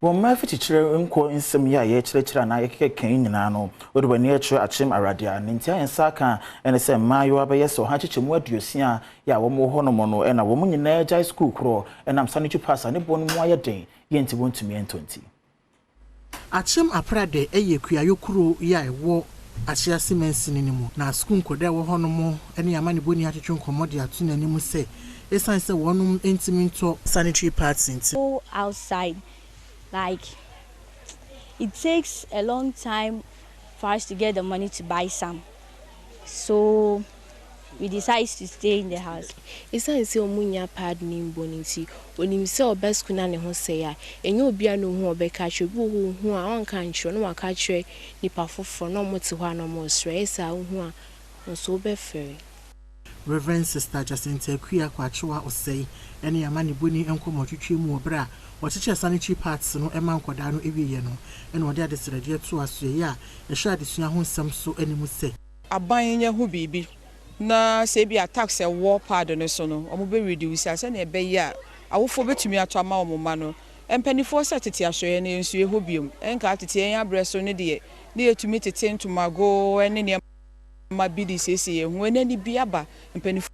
Wɔn mmaa afikyikyerɛ nkɔ nsɛm yi a yɛkyerɛkyerɛ anaa yɛkeka yi nyinaa no, wode w'ani akyerɛ Akyem Awurade a ne nti a yɛn ka ɛne sɛ mmaayewa bɛyɛ sɛ 160 yɛ a wɔn wɔ hɔnom no, ɛna wɔn nyinaa gyae sukuu korɔ ɛnam sanitary pads a ne boɔ no mu ayɛ den yɛn nti wɔntumi ntɔ nti. Akyem Aprade yɛ kuayɔ kuro yi a ɛwɔ Ahyɛase mansini no mu, na sukuu nkɔda a ɛwɔ hɔnom ne amanebɔni atwetwe nkɔmmɔ de ato n'anim sɛ ɛsiane sɛ wɔnom ntumi ntɔ sanitary pads nti. Go outside, like, it takes a long time for us to get the money to buy some, so we decide to stay in the house. Ɛsiane sɛ ɔmo nya pad ne mbɔ no nti, onim sɛ ɔba sukuu na ne ho sɛe a, ɛnyɛ obiara na ohu a ɔbɛka kyerɛ. Obi wɔ hɔ, ohu a ɔnka nkyerɛ na waka kyerɛ nipa foforɔ na ɔmo te hɔ a na ɔmo resrɛ. Ɛyɛ saa, ohu a nso wobɛfɛre. Reverend Sister Jacinta Akua Kwakyewa Ɔsɛe ne amanebɔni nkɔmmɔtwitwi mu wɔ berɛ a wɔkyekyɛ sanitary pads no ma nkwadaa no awieɛ no, ɛna ɔde adesrɛdeɛ to asoɛeɛ a ɛhwɛ adesua ho nsɛm so anim sɛ aban nyɛ ho biribi na sɛ ebi a tax ɛwɔ pad no so no, wɔn bɛ reduce a, sɛnea ɛbɛyɛ a awofoɔ bɛtumi atɔ ama wɔn mma no. Mpanimfoɔ sɛ tete asɔeɛ no nsuo hɔ biom ɛnka tete yɛn abrɛ so no deɛ, ne yɛtumi tete ntomago ne nneɛma bi de siesie yɛn ho. Ɛnɛ ni bi aba mpanimfoɔ.